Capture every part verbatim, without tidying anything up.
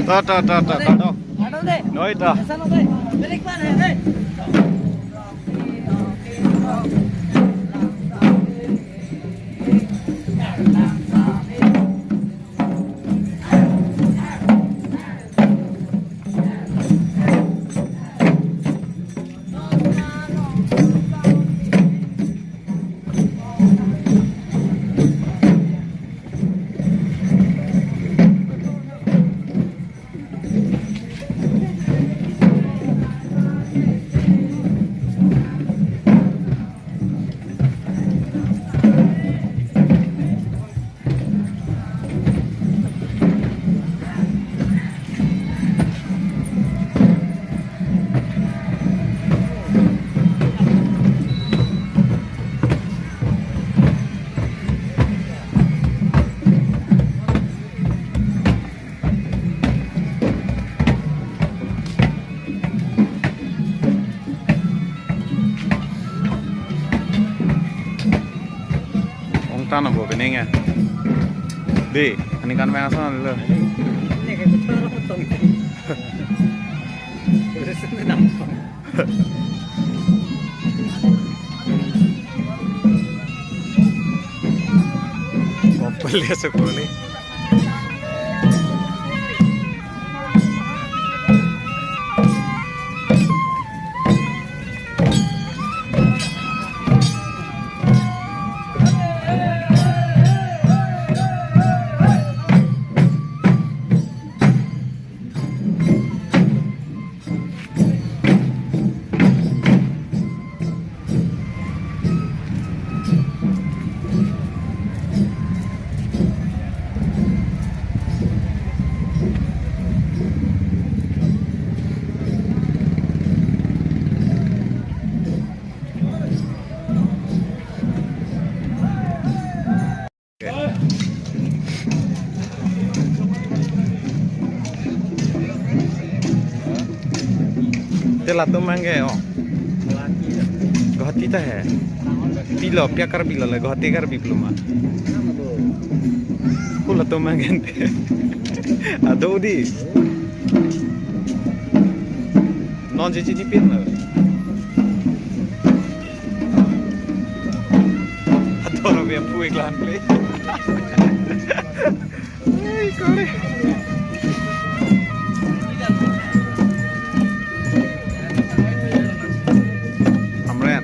Ta, ta, ta, ta, ta, ta. Noi ta. Ong tan abo bening ya. Di, ani kan main asal lo. Open dia sekali. Te latum abang ke, oh. Guwahati ta he. Pilo, pia Karbi lo le, Guwahati Karbi pulo ma. Ko latum abang ke. Ado di. Non je chini pin lo. Ator be pu ik lan ple. Ai, kore. Amren.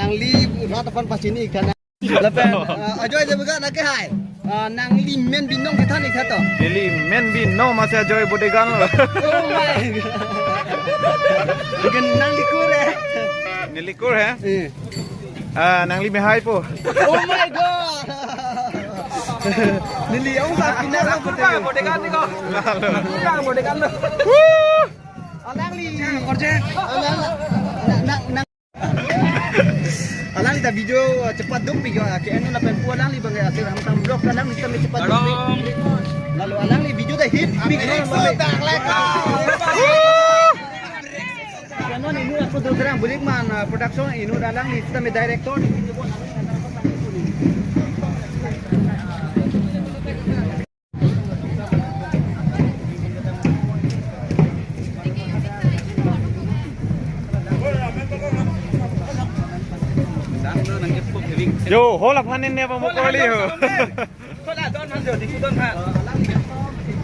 nangli rat aphan pachini ik tha na. Lapen, ah, ajoy le baga na ke hai. Ah, nangli men binong kethan ik tha to. Neli men binong masi ajoy bodegan lo. Oh my God. Bukan nangli kur eh. Neli kur eh? Eh. Ah, nangli mehai po. Oh my God. Neli ong sa pinang sa pute. Bodegan ni ko. Lalo. Pinang bodegan lo. Alangli. Korje. Alang, nang, nang, nang. Alangli ta video, uh, chepaduk pik, uh, ke anu lapen pu alangli bang, uh, Sirham Tam Vlog alangli ta me chepaduk pik. Lalu alangli video ta hit pik. Anu inut aku terus terang, Bulikman, uh, Production inut alangli ta me director. Yo, hol aphan ne neba mo kali ho. Hola, don han jo, di don han.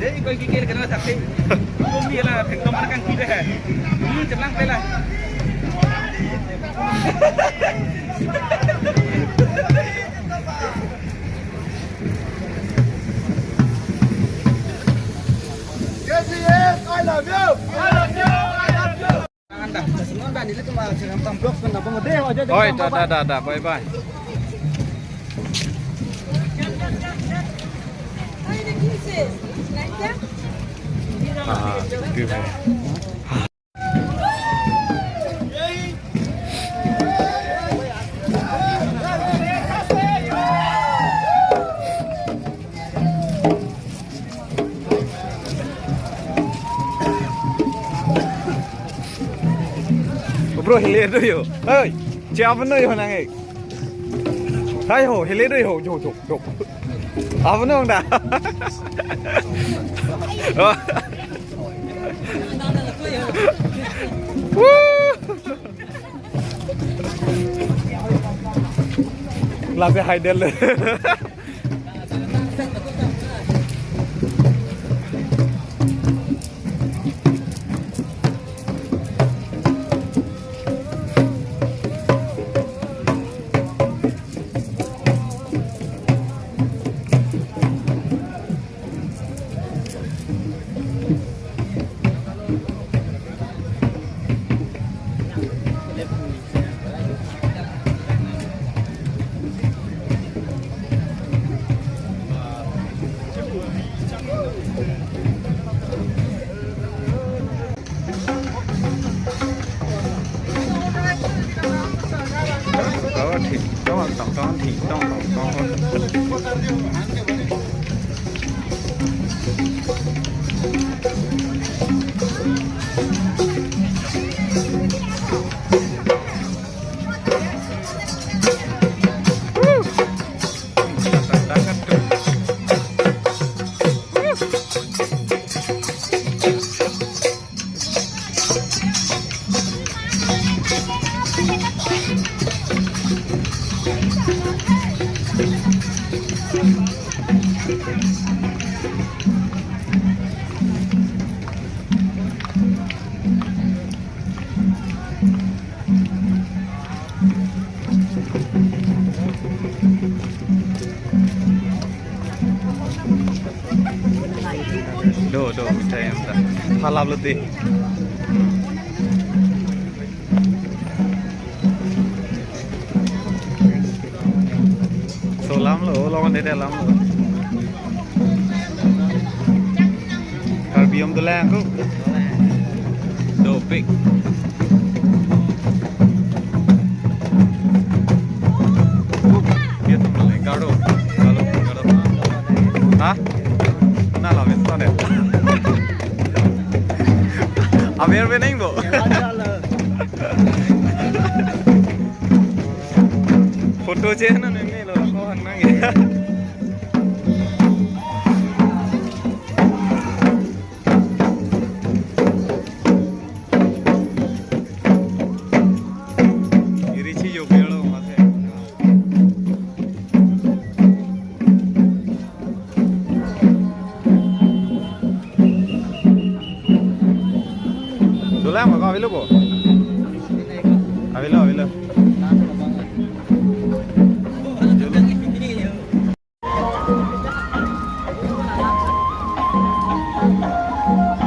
Dei koi kikir kena sakti. Kumi la, pengkom akan kita hai. Hmm, celang pela. Yes, yes, I love you. I love you. I love you. Oi, da, da, da, da, bye, bye. Ah, beautiful. Bro, hile do yo. Oi, che apno yo nang ek. Hai ho, hile do yo, jo, jo, jo. Apno da. Oh. Woo. Lasi hai del. Tong, tong, tong, tong, tong, tong, tong. Do, do, mithai em ta. Halap lo ti. So lam lo, lo kan dia lam lo. Karbi atum dolang ko. Dopik. Dia tuh mulai garo. Garo, garo. Hah? Nah, lah, bentar deh. Aber beneng, bo. Photo che na ne ne lo ko han nang. Iri chi yo pero lo ma se. Dolang ma ko avelo bo? Avelo, avelo.